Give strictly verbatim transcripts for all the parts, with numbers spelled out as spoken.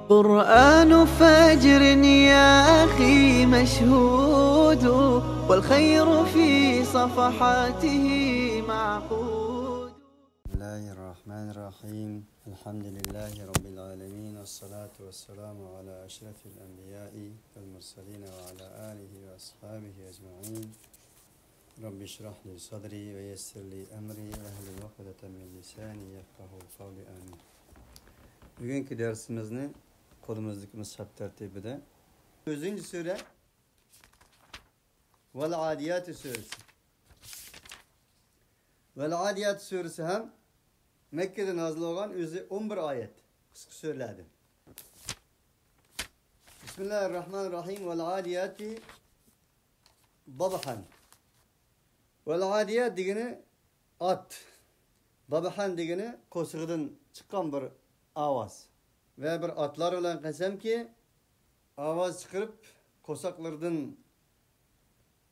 قرآن فجر يا أخي مشهود، والخير في صفحاته معقود. بسم الله الرحمن الرحيم. الحمد لله رب العالمين، والصلاة والسلام على أشرف الأنبياء والمرسلين وعلى آله وأصحابه أجمعين. رب اشرح لي صدري ويسر لي أمري واحلل عقدة من لساني يفقهوا قولي. آمين. بۈگۈنكى دەرسىمىزنى قولىمىزدىكى مۇسھەپ تەرتىپىدە تۆتىنچى سۈرە، ۋەل ئادىياتى سۈرىسى. ۋەل ئادىياتى سۈرىسى ھەم مەككىدە نازىل بولغان، ئۆزى ئون بىر ئايەت، قىسقا سۈرىلەردىن. بىسمىللاھىررەھمانىررەھىم. ۋەل ئادىياتى دابھەن. ۋەل ئادىيات دېگىنى ئات. دابھەن دېگىنى قورسىقىدىن چىققان بىر ئاۋاز. ۋە بىر ئاتلار بىلەن قەسەمكى، ئاۋاز چىقىرىپ، قورساقلىرىدىن،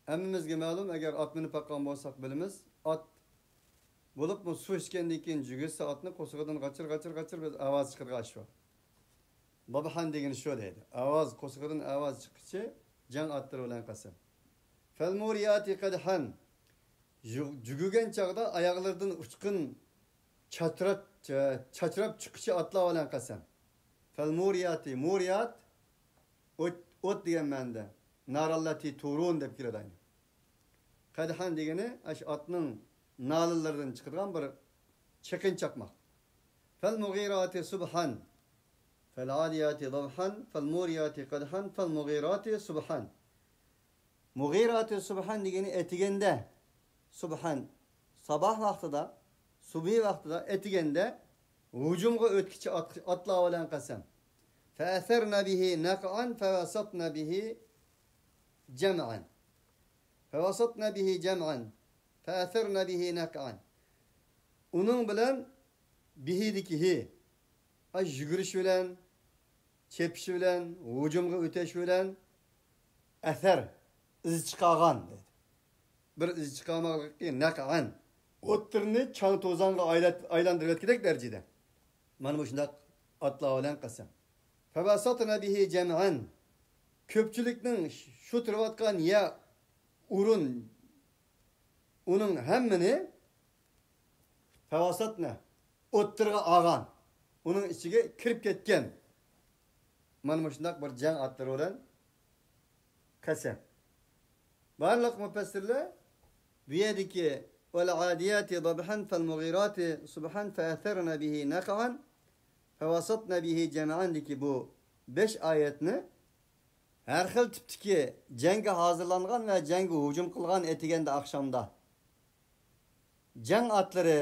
ھەممىمىزگە مەلۇم، ئەگەر ئات مىنىپ باققان بولساق بىلىمىز، ئات بولۇپمۇ سۇ ئىچكەندىن كېيىن جۈگۈتسە ئاتنى، قورسىقىدىن غاچىر، غاچىر، غاچىر بىر ئاۋاز چىقىرىدىغان ئىش بار. دابھەن دېگىنى شۇ دەيدۇ. ئاۋاز، قورسىقىدىن ئاۋاز چىققىچە جەڭ ئاتلىرى بىلەن قەسەم. فەلمۇرىياتى قەدھەن. جۈ-، جۈگۈگەن چاغدا ئاياغلىرىدىن ئۇچقۇن چاچراپ، چاچراپ چىققۇچى ئاتلار بىلەن قەسەم. فەلمۇرىياتى، مۇرىيات، ئوت، ئوت دېگەن مەنىدە. ناراللاتى تۇرۇن دەپ كېلىدۇ ئەينى. قەدھەن دېگىنى ئاشۇ ئاتنىڭ نالىلىرىدىن چىقىدىغان بىر چېقىن چاقماق. فەلمۇغىراتى سۇبھەن. فەلئادىياتى دابھەن، فەلمۇرىياتى قەدھەن، فەلمۇغىراتى سۇبھەن. مۇغىراتى سۇبھەن دېگىنى ئەتىگەندە. سۇبھەن، ساباھ ۋاقتىدا، سۇبھى ۋاقتىدا، ئەتىگەندە ھۇجۇمغا ئۆتكۈچى ئات-، ئاتلار بىلەن قەسەم. فەئەسەرنە بىھى نەقئەن، فەۋەسەتنە بىھى جەمئەن. فەۋەسەتنە بىھى جەمئەن. فەئەسەرنە بىھى نەقئەن. ئۇنىڭ بىلەن، بىھىدىكى ھى، ئاي، يۈگۈرۈش بىلەن، چېپىش بىلەن، ھۇجۇمغا ئۆتۈش بىلەن، ئەسەر، ئىز چىقارغان دەيدۇ. بىر ئىز چىقارماقلىقى نەقئەن. ئوتتۇرىنى چاڭ-توزانغا ئايلات-، ئايلاندۇرۇۋەتكۈدەك دەرىجىدە. مانا مۇشۇنداق ئاتلار بىلەن قەسەم. فەۋەسەتنە بىھى جەمئەن. كۆپچىلىكنىڭ شۇ تۇرۇۋاتقان يەر، ئورۇن، ئۇنىڭ ھەممىنى فەۋەسەتنە، ئوتتۇرىغا ئالغان، ئۇنىڭ ئىچىگە كىرىپ كەتكەن. مانا مۇشۇنداق بىر جەڭ ئاتلىرى بىلەن قەسەم. بارلىق مۇپەسسىرلەر بۇ يەردىكى ۋەل ئادىياتى دابھەن، فەل مۇغىراتى سۇبھەن، فەئەسەرنە بىھى نەقئەن، فەۋەسەتنە بىھى جەمئەندىكى بۇ بەش ئايەتنى ھەر خىل تىپتىكى جەڭگە ھازىرلانغان ۋە جەڭگە ھۇجۇم قىلغان ئەتىگەندە ئاخشامدا جەڭ ئاتلىرى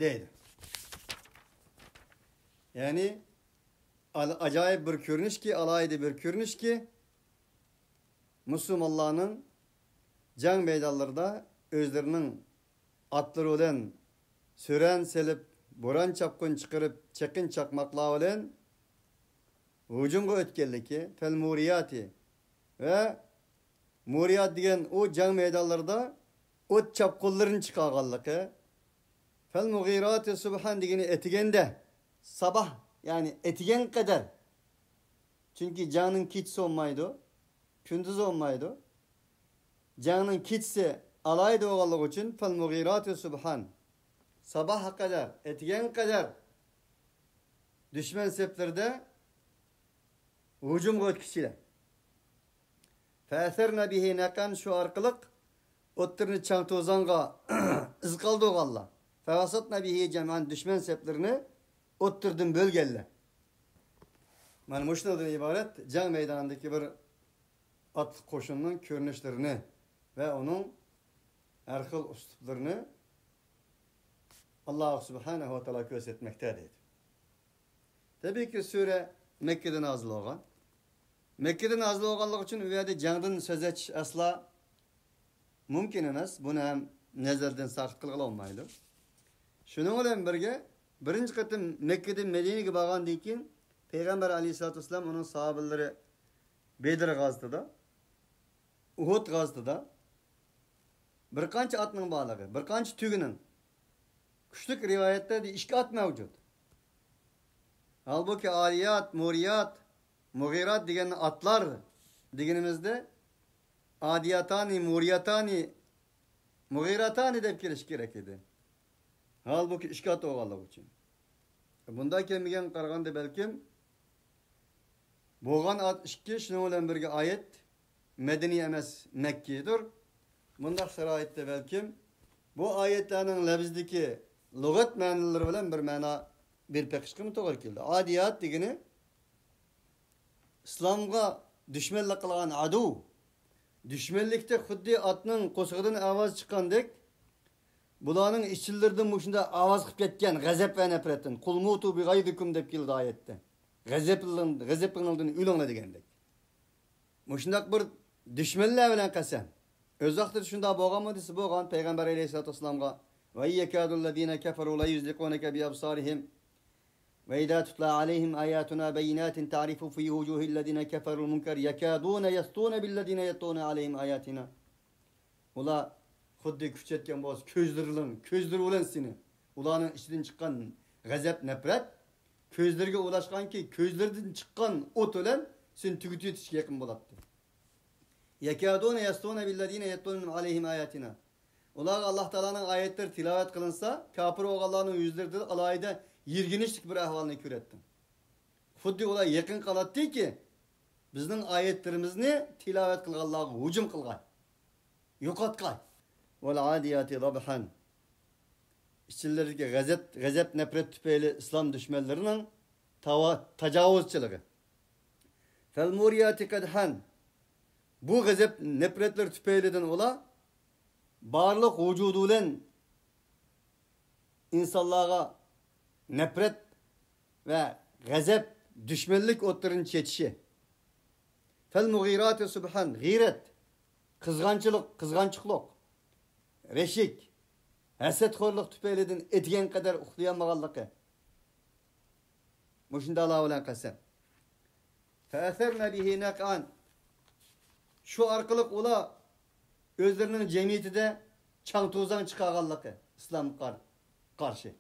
دەيدۇ. يەنى ئال-، ئاجايىپ بىر كۆرۈنۈشكى، ئالاھىدە بىر كۆرۈنۈشكى، مۇسۇلمانلارنىڭ جەڭ مەيدانلىرىدا ئۆزلىرىنىڭ ئاتلىرى بىلەن سۈرەن سېلىپ، بوران-چاپقۇن چىقىرىپ، چېقىن-چاقماقلار بىلەن ھۇجۇمغا ئۆتكەنلىكى، فەل مۇرىياتى ۋە مۇرىيات دېگەن ئۇ جەڭ مەيدانلىرىدا ئوت چاپقۇنلىرىنى چىقارغانلىقى، فەل مۇغىراتى سۇبھان دېگىنى ئەتىگەندە، ساباھ، يەنى ئەتىگەن قەدەر. چۈنكى جەڭنىڭ كېچىسى بولمايدۇ، كۈندۈزى بولمايدۇ. جەڭنىڭ كېچىسى ئالاھىدە بولغانلىقى ئۈچۈن، فەل مۇغىراتى سۇبھان، ساباھقا قەدەر، ئەتىگەن قەدەر دۈشمەن سەپلىرىدە ھۇجۇمغا ئۆتكۈچىلەر. فەئەسەرنە بىھى نەقئەن، شۇ ئارقىلىق ئوتتۇرىنى چاڭ-توزانغا ئىز قالدۇرغانلار. فەۋەسەتنە بىھى جەمئەن، دۈشمەن سەپلىرىنى ئوتتۇرىدىن بۆلگەنلەر. مانا مۇشۇنىڭدىن ئىبارەت جەڭ مەيدانىدىكى بىر ئاتلىق قوشۇننىڭ كۆرۈنۈشلىرىنى ۋە ئۇنىڭ ھەر خىل ئۇسلۇبلىرىنى ئاللاھ سۇبھانەھۇ ۋە تائالا كۆرسەتمەكتە دەيدۇ. تەبىئىيكى، سۈرە مەككىدە نازىل بولغان. مەككىدە نازىل بولغانلىقى ئۈچۈن ئۇ يەردە جەڭدىن سۆز ئېچىش ئەسلا مۇمكىن ئەمەس. بۇنى ھەم نەزەردىن ساقىت قىلغىلى بولمايدۇ. شۇنىڭ بىلەن بىرگە، بىرىنچى قېتىم مەككىدىن مەدىنىگە بارغاندىن كېيىن، پەيغەمبەر ئەلەيھىسسالاتۇ ۋەسسالام، ئۇنىڭ ساھابىلىرى بەدر غازىتىدا، ئۇھۇد غازىتىدا بىر قانچە ئاتنىڭ بارلىقى، بىر قانچە تۆگىنىڭ، كۈچلۈك رىۋايەتلەردە ئىككى ئات مەۋجۇت. ھالبۇكى، ئادىيات، مۇرىيات، مۇغىرات دېگەن ئاتلار دېگىنىمىزدە، ئادىياتانى، مۇرىياتانى، مۇغىراتانى دەپ كېلىش كېرەك ئىدى. ھالبۇكى، ئىككى ئات بولغانلىقى ئۈچۈن. بۇنداق كەلمىگەن قارىغاندا، بەلكىم، بولغان ئات ئىككى، شۇنىڭ بىلەن بىرگە ئايەت مەدەنىي ئەمەس، مەككىدۇر. بۇنداق شارائىتتا، بەلكىم، بۇ ئايەتلەرنىڭ لەۋزىدىكى لۇغەت مەنىلىرى بىلەن بىر مەنا بېرىپ بېقىشقىمۇ توغرا كېلىدۇ. ئادىيات دېگىنى ئىسلامغا دۈشمەنلىك قىلغان ئادۇ. دۈشمەنلىكتە خۇددى ئاتنىڭ قورسىقىدىن ئاۋاز چىققاندەك، بۇلارنىڭ ئىچىلىرىدىن مۇشۇنداق ئاۋاز قىلىپ كەتكەن غەزەپ ۋە نەپرەتتىن، «قۇل مۇتۇ بىغەيزىكۇم» دەپ كېلىدۇ ئايەتتە. غەزەپلىرىڭ-، غەزەپلىرىڭدىن ئۆلۈڭلار دېگەندەك. مۇشۇنداق بىر دۈشمەنلەر بىلەن قەسەم. ئۆز ۋاقتىدا شۇنداق بولغانمۇ دېسە، بولغان. پەيغەمبەر ئەلەيھىسسالاتۇ ۋەسسالامغا، «وَإِنْ يَكَادُ الَّذِينَ كَفَرُوا لَيُزْلِقُونَكَ بِأَبْصَارِهِمْ وَإِذَا تُتْلَى عَلَيْهِمْ آيَاتُنَا بَيِّنَاتٍ تَعْرِفُ فِي وُجُوهِ الَّذِينَ كَفَرُوا الْمُنْكَرَ يَكَادُونَ يَسْطُونَ بِالَّذِينَ يَتْلُونَ عَلَيْهِمْ آيَاتِنَا». ئۇلار خۇددى كۈچ يەتكەن بولسا، كۆزلىرىنىڭ، كۆزلىرى بىلەن سېنى، ئۇلارنىڭ ئىچىدىن چىققان غەزەپ، نەپرەت كۆزلىرىگە ئۇلاشقانكى، كۆزلىرىدىن چىققان ئوت بىلەن سېنى تۈگىتىۋېتىشكە يېقىن بولاتتى. يَكَادُونَ يَسْطُونَ بِالَّذِينَ يَتْلُونَ عَلَيْهِمْ آيَاتِنَا. ئۇلارغا ئاللاھ تائالانىڭ ئايەتلىرى تىلاۋەت قىلىنسا، كاپىر بولغانلارنىڭ يۈزلىرىدە ئالاھىدە يىرگىنچلىك بىر ئەھۋالنى كۆرەتتىڭ. خۇددى ئۇلار يېقىن قالاتتىكى، بىزنىڭ ئايەتلىرىمىزنى تىلاۋەت قىلغانلارغا ھۇجۇم قىلغاي، يوقاتقاي. وَالْعَادِيَاتِ ضَبْحًا. ئىچلىرىدىكى غەزەپ، غەزەپ، نەپرەت تۈپەيلى ئىسلام دۈشمەنلىرىنىڭ تاۋا-، تاجاۋۇزچىلىقى. فَالْمُورِيَاتِ قَدْحًا. بۇ غەزەپ، نەپرەتلىرى تۈپەيلىدىن ئۇلار بارلىق ۋۇجۇدى بىلەن ئىنسانلارغا نەپرەت ۋە غەزەپ، دۈشمەنلىك ئوتلىرىنى چېچىشى. فَالْمُغِيرَاتِ صُبْحًا، غىيرەت، قىزغانچىلىق، قىزغانچۇقلۇق، رەشك، ھەسەتخورلۇق تۈپەيلىدىن ئەتىگەن قەدەر ئۇخلىيالمىغانلىقى. مۇشۇنداقلار بىلەن قەسەم. فَأَثَرْنَ بِهِ نَقْعًا. شۇ ئارقىلىق ئۇلار ئۆزلىرىنىڭ جەمئىيىتىدە چاڭ-توزاڭ چىقارغانلىقى، ئىسلامغا قار-، قارشى.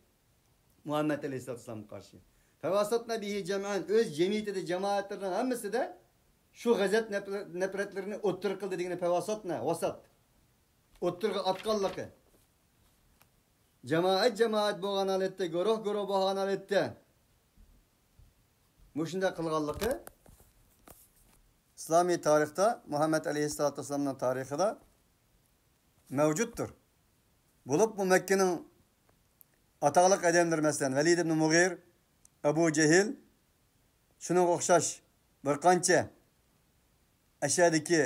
مۇھەممەد ئەلەيھىسسالاتۇ ۋەسسالامغا قارشى. فَوَسَطْنَ بِهِ جَمْعًا. ئۆز جەمئىيىتىدە، جامائەتلىرىنىڭ ھەممىسىدە شۇ غەزەپ، نەپرە-، نەپرەتلىرىنى ئوتتۇرىغا قىلدى دېگىنى پەۋاسەتنە، ۋاسات. ئوتتۇرىغا ئاتقانلىقى. جامائەت جامائەت بولغان ھالەتتە، گۇرۇھ گۇرۇھ بولغان ھالەتتە مۇشۇنداق قىلغانلىقى ئىسلامىي تارىختا، مۇھەممەد ئەلەيھىسسالاتۇ ۋەسسالامنىڭ تارىخىدا مەۋجۇتتۇر. بولۇپمۇ مەككىنىڭ ئاتاقلىق ئادەملىرى، مەسىلەن، ۋەلىد ئىبن مۇغىر، ئەبۇ جەھىل، شۇنىڭغا ئوخشاش بىر قانچە ئەشەدىكى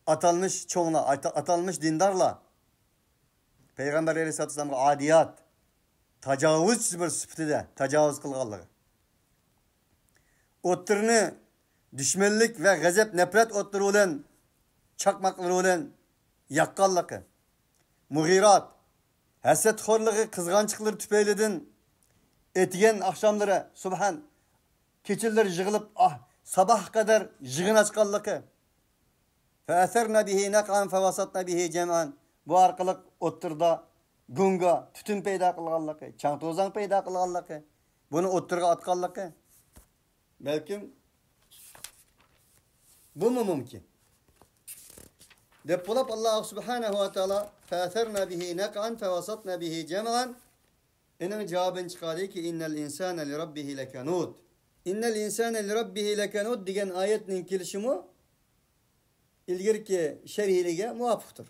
ئاتالمىش چوڭلار، ئاتا-، ئاتالمىش دىندارلار پەيغەمبەر ئەلەيھىسسالاتۇ ۋەسسالامغا ئادىيات، تاجاۋۇزچى بىر سۈپىتىدە تاجاۋۇز قىلغانلىقى. ئوتلىرىنى دۈشمەنلىك ۋە غەزەپ، نەپرەت ئوتلىرى بىلەن، چاقماقلىرى بىلەن ياققانلىقى. مۇغىرات، ھەسەتخورلۇقى، قىزغانچلىقلىرى تۈپەيلىدىن ئەتىگەن ئاخشاملىرى، سۇبھان، كېچىلىرى يىغىلىپ، ئاھ، ساباھقا قەدەر يىغىن ئاچقانلىقى. فَأَثَرْنَ بِهِ نَقْعًا فَوَسَطْنَ بِهِ جَمْعًا. بۇ ئارقىلىق ئوتتۇرىدا گۇڭگا، تۈتۈن پەيدا قىلغانلىقى، چاڭ-توزاڭ پەيدا قىلغانلىقى، بۇنى ئوتتۇرىغا ئاتقانلىقى. بەلكىم بۇمۇ مۇمكىن. دەپ بولۇپ، ئاللاھ سۇبھانەھۇ ۋە تائالا فَأَثَرْنَ بِهِ نَقْعًا فَوَسَطْنَ بِهِ جَمْعًا. ئېنىڭ جاۋابىنى چىقاردىكى، إِنَّ الْإِنْسَانَ لِرَبِّهِ لَكَنُودٌ. إِنَّ الْإِنْسَانَ لِرَبِّهِ لَكَنُودٌ دېگەن ئايەتنىڭ كېلىشىمۇ ئىلگىرىكى شەرھلىگە مۇۋاپىقتۇر.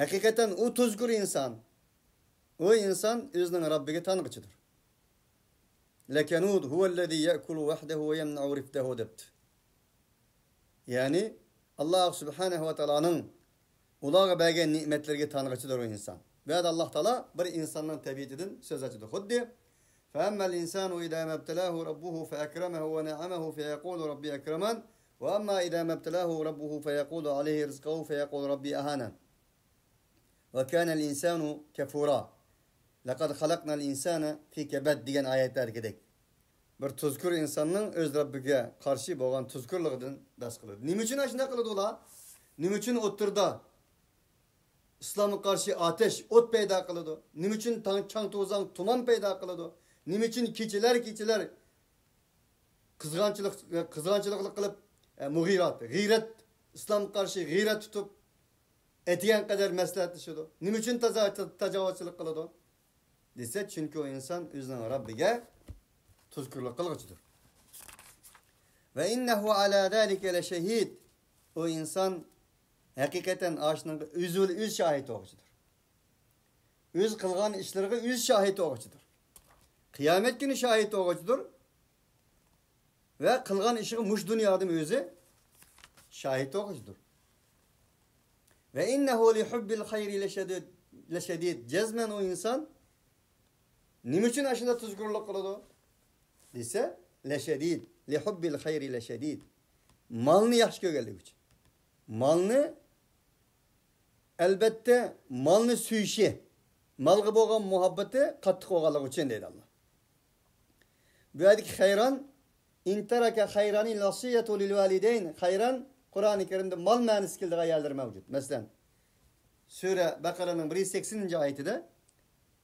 ھەقىقەتەن ئۇ تۇزكور ئىنسان. ئۇ ئىنسان ئۆزىنىڭ رەببىگە تانغۇچىدۇر. لَكَنُودٌ هُوَ الَّذِي يَأْكُلُ وَحْدَهُ وَيَمْنَعُ رِفْدَهُ دەپتۇ. يەنى، ئاللاھ سۇبھانەھۇ ۋە تائالانىڭ ئۇلارغا بەرگەن نېمەتلىرىگە تانغۇچىدۇر ئۇ ئىنسان. بۇ يەردە ئاللاھ تائالا بىر ئىنساننىڭ تەبىئىتىدىن سۆز ئاچىدۇ. خۇددى، فَأَمَّا الْإِنْسَانُ إِذَا مَا ابْتَلَاهُ رَبُّهُ فَأَكْرَمَهُ وَنَعَّمَهُ فَيَقُولُ رَبِّي أَكْرَمَنِ وَأَمَّا إِذَا مَا ابْتَلَاهُ رَبُّهُ فَيَقُولُ عَلَيْهِ رِزْقَهُ فَيَقُولُ رَبِّي أَهَانَنِ وَكَانَ الْإِنْسَانُ كَفُورًا. لَقَدْ خَلَقْنَا الْإِنْسَانَ فِي كَبَدٍ دېگەن ئايەتلەردىكىدەك. بىر تۇزكور ئىنساننىڭ ئۆز رەببىگە قارشى بولغان تۇزكورلۇقىدىن بەھس قىلىدۇ. نېمە ئۈچۈن ئاشۇنداق قىلىدۇ ئۇلار؟ نېمە ئۈچۈن ئوتتۇرىدا ئىسلامغا قارشى ئاتەش، ئوت پەيدا قىلىدۇ؟ نېمە ئۈچۈن تاڭ، چاڭ توزاڭ، تۇمان پەيدا قىلىدۇ؟ نېمە ئۈچۈن كېچىلەر، كېچىلەر قىزغانچىلىق، قىزغانچىلىقلىق قىلىپ، ئە، مۇغىرات، غىيرەت، ئىسلامغا قارشى غىرەت تۇتۇپ، ئەتىگەن قەدەر مەسلىھەتلىشىدۇ. نېمە ئۈچۈن تازا-، تاجاۋۇزچىلىق قىلىدۇ؟ دېسە، چۈنكى ئۇ ئىنسان ئۆزىنىڭ رەببىگە تۇزكورلۇق قىلغۇچىدۇر. ۋە ئىننەھۇ ئەلا زالىكە لەشەھىد. ئۇ ئىنسان ھەقىقەتەن ئاشۇنىڭغا ئۆزى بىلەن ئۆزى شاھىت بولغۇچىدۇر. ئۆز قىلغان ئىشلىرىغا ئۆزى شاھىت بولغۇچىدۇر. قىيامەت كۈنى شاھىت بولغۇچىدۇر. ۋە قىلغان ئىشىغا مۇشۇ دۇنيادىمۇ ئۆزى شاھىت بولغۇچىدۇر. ۋە ئىننەھۇ لىھۇببىل خەيرى لەشەدىد، لەشەدىد. جەزمەن ئۇ ئىنسان نېمە ئۈچۈن ئاشۇنداق تۇزكورلۇق قىلىدۇ؟ دېسە، لەشەدىد، لىھۇببىل خەيرى لەشەدىد. مالنى ياخشى كۆرگەنلىكى ئۈچۈن. مالنى، ئەلبەتتە، مالنى سۆيۈشى، مالغا بولغان مۇھەببىتى قاتتىق بولغانلىقى ئۈچۈن دەيدۇ ئاللا. بۇ يەردىكى خەيران، ئىن تەرەكە خەيرانىل ۋەسىيەتۇ لىل ۋالىدەين. خەيران قۇرئانى كەرىمدە مال مەنىسى كېلىدىغان يەرلىرى مەۋجۇت. مەسىلەن، سۈرە بەقەرەنىڭ بىر يۈز سەكسىنىنچى ئايىتىدە،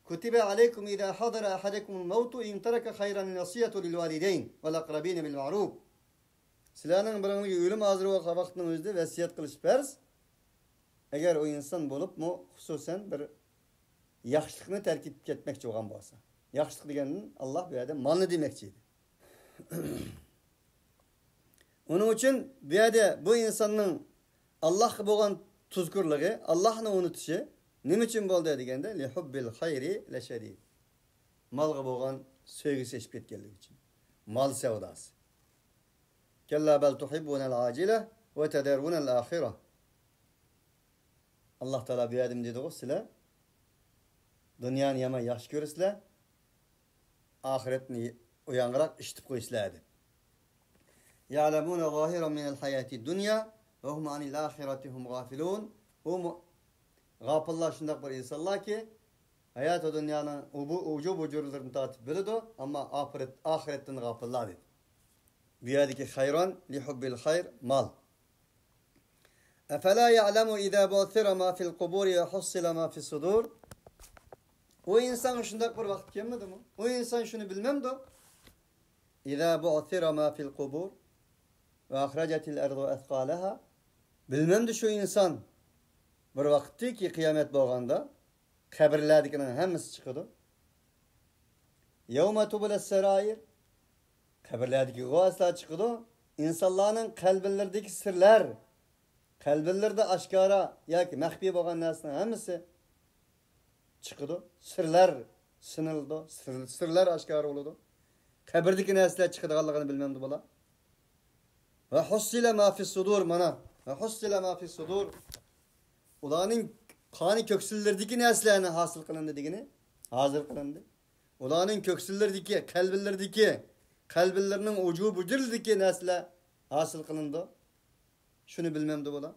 كۇتىبە ئەلەيكۇم ئىزا ھەزەرە ئەھەدەكۇمۇل مەۋتۇ ئىن تەرەكە خەيرانىل ۋەسىيەتۇ لىل ۋالىدەين ۋەل ئەقرەبىنە بىل مەئرۇف. سىلەرنىڭ بىرىڭلارغا ئۆلۈم ھازىر بولغان ۋاقىتنىڭ ئۆزىدە ۋەسىيەت قىلىش پەرز. ئەگەر ئۇ ئىنسان بولۇپمۇ خۇسۇسەن بىر ياخشىلىقنى تەرك ئېتىپ كەتمەكچى بولغان بولسا. ياخشىلىق دېگەندىن ئاللا بۇ يەردە مالنى دېمەكچى ئىدى. ئۇنىڭ ئۈچۈن بۇ يەردە بۇ ئىنساننىڭ ئاللاھقا بولغان تۇزكورلۇقى، ئاللاھنى ئۇنتۇشى نېمە ئۈچۈن بولدى دېگەندە، لىھۇببىل خەيرى لەشەدىد. مالغا بولغان سۆيگۈسى ئېشىپ كەتكەنلىكى ئۈچۈن. مال سەۋداسى. كەللا بەل تۇھىببۇنەل ئاجىلە ۋە تەزەرۇنەل ئاخىرە. ئاللا تائالا بۇ يەردە دېدىغۇ، سىلەر دۇنيانى يامان ياخشى كۆرىسىلەر، ئاخىرەتنى ئۇيانغىراق ئىشتىپ قويىسىلەر دەپ. يەلەمۇنە زاھىرەن مىنەل ھەياتىد دۇنيا ۋە ھۇم ئەنىل ئاخىرەتى ھۇم غافىلۇن. ئۇ مۇ-، غاپىللار شۇنداق بىر ئىنسانلاركى، ھاياتى دۇنيانىڭ ئۇبۇ-، ئۇجۇ-بۇجۇرلىرىنى تارتىپ بىلىدۇ، ئەمما ئاخىرەت-، ئاخىرەتتىن غاپىللار دېدى. بۇ يەردىكى خەيران، لىھۇببىل خەير، مال. ئەفەلا يەلەمۇ ئىزا بۇئسىرە ما فىل قۇبۇرى ۋە ھۇسسىلە ما فىس سۇدۇر. ئۇ ئىنسانغا شۇنداق بىر ۋاقىت كەلمىدىمۇ؟ ئۇ ئىنسان شۇنى بىلمەمدۇ؟ ئىزا بۇئسىرە ما فىل قۇبۇر ۋە ئەخرەجەتىل ئەرزۇ ئەسقالەھا. بىلمەمدۇ شۇ ئىنسان بىر ۋاقىتتىكى قىيامەت بولغاندا قەبرىلەردىكىنىڭ ھەممىسى چىقىدۇ. يەۋمە تۇبلەس سەرائىر. قەبرىلەردىكى غۇۋاسلار چىقىدۇ. ئىنسانلارنىڭ قەلبىلىرىدىكى سىرلار، قەلبىلىرىدە ئاشكارا ياكى مەخپىي بولغان نەرسىنىڭ ھەممىسى چىقىدۇ. سىرلار سىنىلىدۇ. سىر-، سىرلار ئاشكارا بولىدۇ. قەبرىدىكى نەرسىلەر چىقىدىغانلىقىنى بىلمەمدۇ بۇلار؟ ۋە ھۇسسىلە ما فىس سۇدۇر، مانا. ۋە ھۇسسىلە ما فىس سۇدۇر. ئۇلارنىڭ قانى كۆكسىلىرىدىكى نەرسىلەرنى ھاسىل قىلىندى دېگىنى، ھازىر قىلىندى. ئۇلارنىڭ كۆكسىلىرىدىكى، قەلبىلىرىدىكى، قەلبىلىرىنىڭ ئۇجۇ بۇجۇرلىرىدىكى نەرسىلەر ھاسىل قىلىنىدۇ. شۇنى بىلمەمدۇ بۇلار؟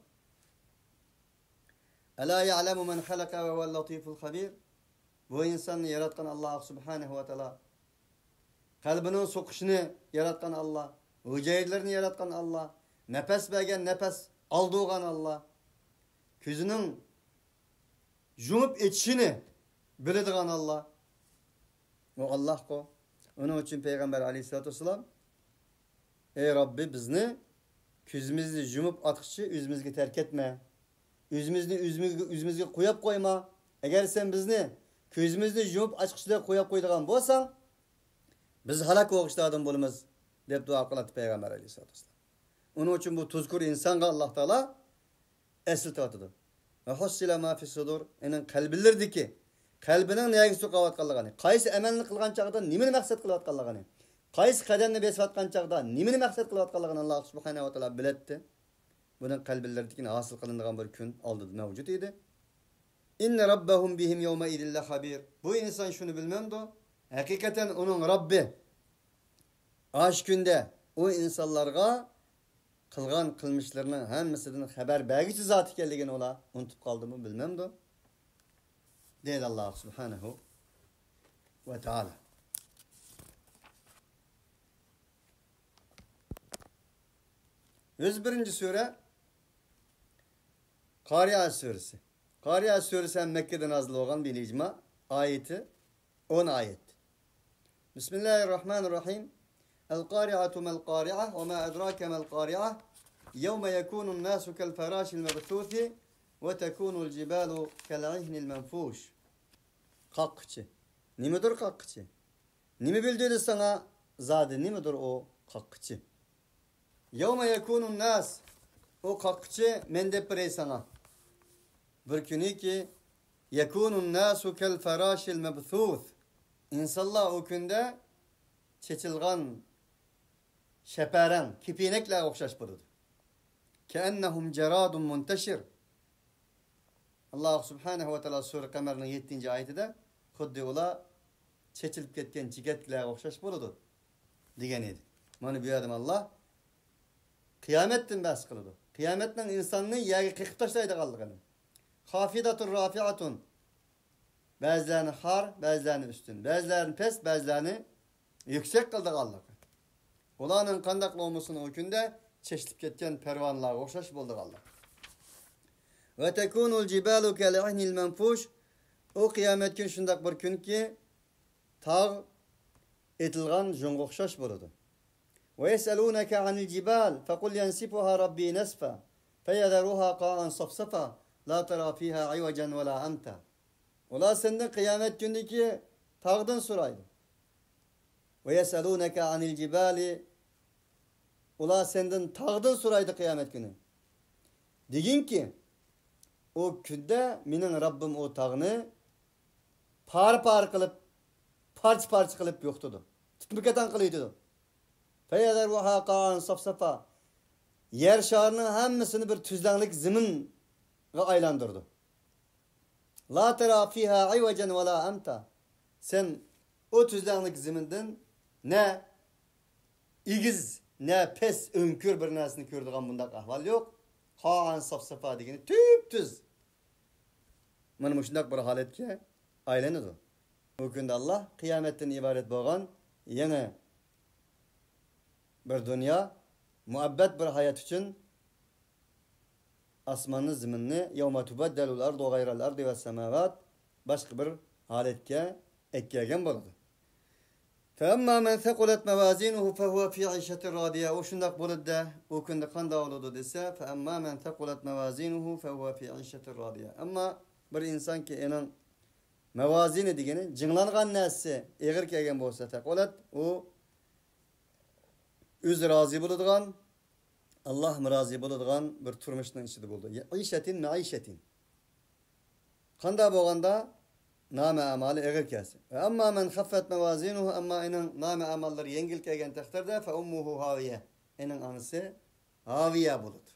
ئەلا يەلەمۇ مەن خەلەقە ۋە ھۇۋەل لەتىفۇل خەبىر. بۇ ئىنساننى ياراتقان ئاللا سۇبھانەھۇ ۋە تائالا. قەلبىنىڭ سوقۇشىنى ياراتقان ئاللا. ھۈجەيرىلىرىنى ياراتقان ئاللا. نەپەس بەرگەن نەپەس ئالىدىغان ئاللا. كۆزىنىڭ يۇمۇپ ئېچىشىنى بىلىدىغان ئاللا. ئۇ ئاللاھقۇ. ئۇنىڭ ئۈچۈن پەيغەمبەر ئەلەيھىسسالاتۇ ۋەسسالام، ئەي رەببى، بىزنى كۆزىمىزنى يۇمۇپ ئاچقۇچە ئۆزىمىزگە تەرك ئەتمە. ئۆزىمىزنى ئۆزىمىزگە، ئۆزىمىزگە قويۇپ قويما. ئەگەر سەن بىزنى كۆزىمىزنى يۇمۇپ ئاچقۇچىلىك قويۇپ قويىدىغان بولساڭ، بىز ھالاك بولغۇچىلاردىن بولىمىز، دەپ دۇئا قىلاتتى پەيغەمبەر ئەلەيھىسسالاتۇ ۋەسسالام. ئۇنىڭ ئۈچۈن بۇ تۇزكور ئىنسانغا ئاللا تائالا ئەسلىتىۋاتىدۇ. ۋە ھۇسسىلە ما فىس سۇدۇر، ئېنىڭ قەلبىلىرىدىكى، قەلبىنىڭ نەگە سوقۇۋاتقانلىقىنى، قايسى ئەمەلنى قىلغان چاغدا نېمىنى مەقسەت قىلىۋاتقانلىقىنى، قايسى قەدەمنى بېسىۋاتقان چاغدا نېمىنى مەقسەت قىلىۋاتقانلىقىنى ئاللا سۇبھانەھۇ ۋە تائالا بىلەتتى. بۇنىڭ قەلبىلىرىدىكىنى ھاسىل قىلىنىدىغان بىر كۈن ئالدىدا مەۋجۇت ئىدى. ئىننە رەببەھۇم بىھىم يەۋمەئىزىن لەخەبىر. بۇ ئىنسان شۇنى بىلمەمدۇ؟ ھەقىقەتەن ئۇنىڭ رەببى ئاشۇ كۈندە ئۇ ئىنسانلارغا قىلغان قىلمىشلىرىنىڭ ھەممىسىدىن خەۋەر بەرگۈچى زات ئىكەنلىكىنى ئۇلار ئۇنتۇپ قالدىمۇ، بىلمەمدۇ؟ دەيدۇ ئاللا سۇبھانەھۇ ۋە تائالا. يۈز بىرىنچى سۈرە، قارىئە سۈرىسى. قارىئە سۈرىسى ھەم مەككىدە نازىل بولغان بىل ئىجما، ئايىتى ئون ئايەت. بىسمىللاھىر راھمانىر راھىم. القارعة ما القارعة وما أدراك ما القارعة يوم يكون الناس كالفراش المبثوث وتكون الجبال كالعهن المنفوش. قاققۇچى. نېمىدۇر قاققۇچى؟ نېمە بىلدۈردى ساڭا؟ زادى نېمىدۇر ئۇ قاققۇچى؟ يوم يكون الناس، ئۇ قاققۇچى مەن دەپ بېرەي ساڭا. بىر كۈنىكى، يكون الناس كالفراش المبثوث، ئىنسانلار ئۇ كۈندە چېچىلغان شەپەرەڭ، كېپىنەكلەرگە ئوخشاش بولىدۇ. كأنهم جراد منتشر. ئاللاھ سۇبھانەھۇ ۋە تائالا سۈرە قەمەرنىڭ يەتتىنچى ئايىتىدە، خۇددى ئۇلار چېچىلىپ كەتكەن چېكەتلەرگە ئوخشاش بولىدۇ، دېگەن ئىدى. مانا بۇ يەردىمۇ ئاللاھ قىيامەتتىن بەھس قىلىدۇ. قىيامەتنىڭ ئىنساننى يەرگە قېقىپ تاشلايدىغانلىقىنى. خافضة رافعة. بەزىلەرنى خار، بەزىلەرنى ئۈستۈن، بەزىلەرنى پەس، بەزىلەرنى يۈكسەك قىلىدىغانلىقى. ئۇلارنىڭ قانداقلا بولمىسۇن، ئۇ كۈندە چېچىلىپ كەتكەن پەرۋانىلارغا ئوخشاش بولىدىغانلىقى. وتكون الجبال كالعهن المنفوش. ئۇ قىيامەت كۈنى شۇنداق بىر كۈنكى، تاغ ئېتىلغان يۇڭغا ئوخشاش بولىدۇ. ويسألونك عن الجبال فقل ينسفها ربي نسفا فيذرها قاعا صفصفا لا ترى فيها عوجا ولا أمتا. ئۇلار سەندىن قىيامەت كۈنىدىكى تاغدىن سورايدۇ. ويسألونك عن الجبال. ئۇلار سەندىن تاغدىن سورايدۇ قىيامەت كۈنى. دېگىنكى، ئۇ كۈندە مېنىڭ رەببىم ئۇ تاغنى پارە-پارە قىلىپ، پارچە-پارچە قىلىپ يوقىتىدۇ. تىتمە-كاتان قىلىۋېتىدۇ. فيذرها قاعا صفصفا. يەر شارىنىڭ ھەممىسىنى بىر تۈزلەڭلىك زېمىنغا ئايلاندۇرىدۇ. لا ترى فيها عوجا ولا أمتا. سەن ئۇ تۈزلەڭلىك زېمىندىن نە ئېگىز، نە پەس، ئۆڭكۈر بىر نەرسىنى كۆرىدىغان بۇنداق ئەھۋال يوق. قاعا صفصفا دېگىنى تۈپتۈز. مانا مۇشۇنداق بىر ھالەتكە ئايلىنىدۇ. ئۇ كۈندە ئاللاھ قىيامەتتىن ئىبارەت بولغان يېڭى بىر دۇنيا، مۇئەببەت بىر ھايات ئۈچۈن ئاسماننى، زېمىننى، يوم تبدل الأرض غير الأرض والسماوات، باشقا بىر ھالەتكە ئەكەلگەن بولىدۇ. فأما من ثقلت موازينه فهو في عيشة راضية. ئۇ شۇنداق بولىدۇ-دە، ئۇ كۈندە قانداق بولىدۇ دېسە، فأما من ثقلت موازينه فهو في عيشة راضية. ئەمما بىر ئىنسانكى ئېنىڭ ماۋازىنى دېگىنى جىڭلانغان نەرسىسى ئېغىر كەلگەن بولسا، ثقلت، ئۇ ئۆزى رازى بولىدىغان، ئاللاھمۇ رازى بولىدىغان بىر تۇرمۇشنىڭ ئىچىدە بولىدۇ. عيشة، معيشة. قانداق بولغاندا نامە ئەمالى ئېغىر كەلسە. وأما من خفت موازينه، ئەمما ئېنىڭ نامە ئەماللىرى يەڭگىل كەلگەن تەقدىردە، فأمه هاوية، ئېنىڭ ئانىسى ھاۋىيە بولىدۇ.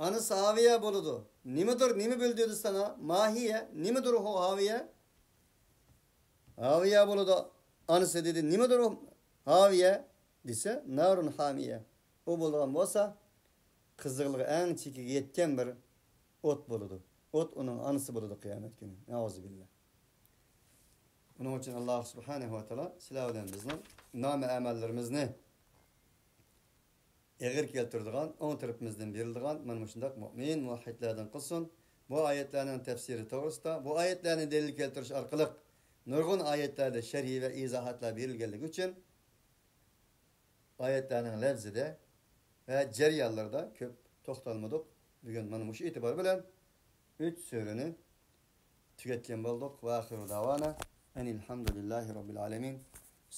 ئانىسى ھاۋىيە بولىدۇ. نېمىدۇر، نېمە بىلدۈردى ساڭا؟ ما هي، نېمىدۇر ئۇ ھاۋىيە؟ ھاۋىيە بولىدۇ. ئانىسى دېدى، نېمىدۇر ئۇ ھاۋىيە دېسە، نار حامية. ئۇ بولىدىغان بولسا، قىزىقلىقى ئەڭ چېكىگە يەتكەن بىر ئوت بولىدۇ. ئوت ئۇنىڭ ئانىسى بولىدۇ قىيامەت كۈنى. نەئۇزۇبىللا. ئۇنىڭ ئۈچۈن ئاللاھ سۇبھانەھۇ ۋە تائالا سىلەر بىلەن بىزنىڭ نامە ئەمەللىرىمىزنى ئېغىر كەلتۈرىدىغان، ئوڭ تەرىپىمىزدىن بېرىلىدىغان مانا مۇشۇنداق مۆمىن مۇۋەھھىدلەردىن قىلسۇن. بۇ ئايەتلەرنىڭ تەپسىرى توغرىسىدا، بۇ ئايەتلەرنى دەلىل كەلتۈرۈش ئارقىلىق نۇرغۇن ئايەتلەردە شەرھى ۋە ئىزاھاتلار بېرىلگەنلىكى ئۈچۈن، ئايەتلەرنىڭ لەۋزىدە ۋە جەريانلىرىدا كۆپ توختالمىدۇق. بۈگۈن مانا مۇشۇ ئېتىبار بىلەن ئۈچ سۈرىنى تۈگەتكەن بولدۇق. وآخر دعوانا أن الحمد لله رب العالمين.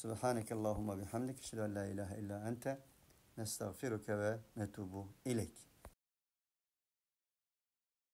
سبحانك اللهم وبحمدك، أشهد أن لا إله إلا أنت، نستغفرك ونتوب إليك.